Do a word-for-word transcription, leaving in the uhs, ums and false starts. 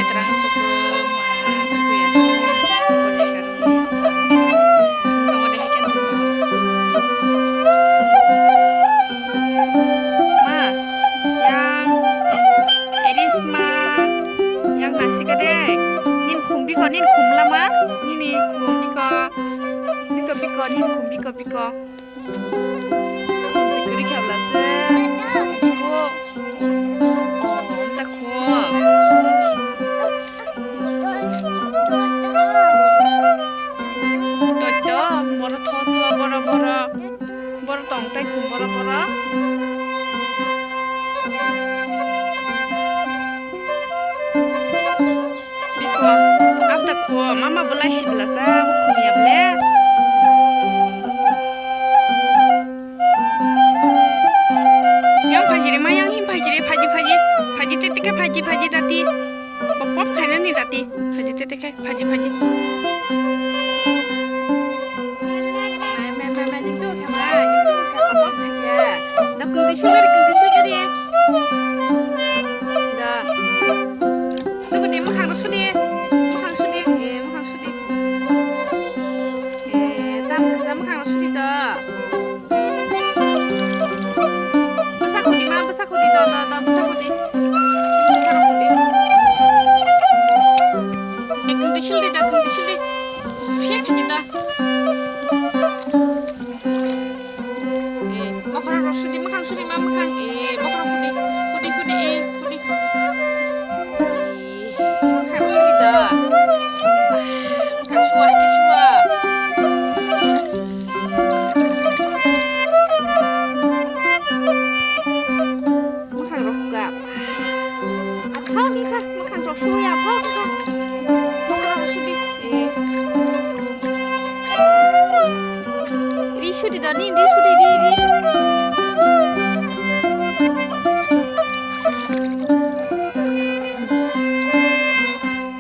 Twrang suku ma tukuya se poriskar wngya. Tongo de haikhe tongo. Ma, yang, eris ma, yang nasika de. Nin khum biko, nin khum lama, nini khum biko, biko, biko, nin khum biko, biko. Khumsi kwrwi khe bwlasa. Biko. Oh, ta kho. Toi to, boro tho tho, boro boro. Boro tong tai khum boro boro. Biko, abda kho, mama belai si belasa, khum ya ble. Yang phaji re, ma yang him phaji re, phaji, phaji, phaji, te, te, khe phaji, phaji, dati. Pop, pop, khaina ni dati. Phaji, te, te, khe phaji, phaji. Mai, mai, mai, mai, jing tu kha, mai, jing tu kha, pop, pop, kha kya. Da kung ti shil gari, kung ti shil gari. Da. Tungkuni mwkhang rok sudi, mwkhang sudi, eh, mwkhang sudi. Eh, tam kasa mwkhang rok sudi to. Bwsa khudi ma, bwsa khudi to, to, to, bwsa khudi. Bwsa rok khudi. Eh, kung di shil di to, kung di shil di. Phiya khudi to. Eh, mokhorok rok sudi, mwkhang sudi ma mwkhang, eh, mokhorok hudi, hudi, hudi, eh, hudi. Eh, mwkhang sudi da. Mwkhang suwa, haikhe suwa. Mwkhang rok ga. Athang wngkha, mwkhang rok suya, athang wngkha. Mwkhang rok sudi. Eh. Ri sudi da, ni ri sudi, ri, ri.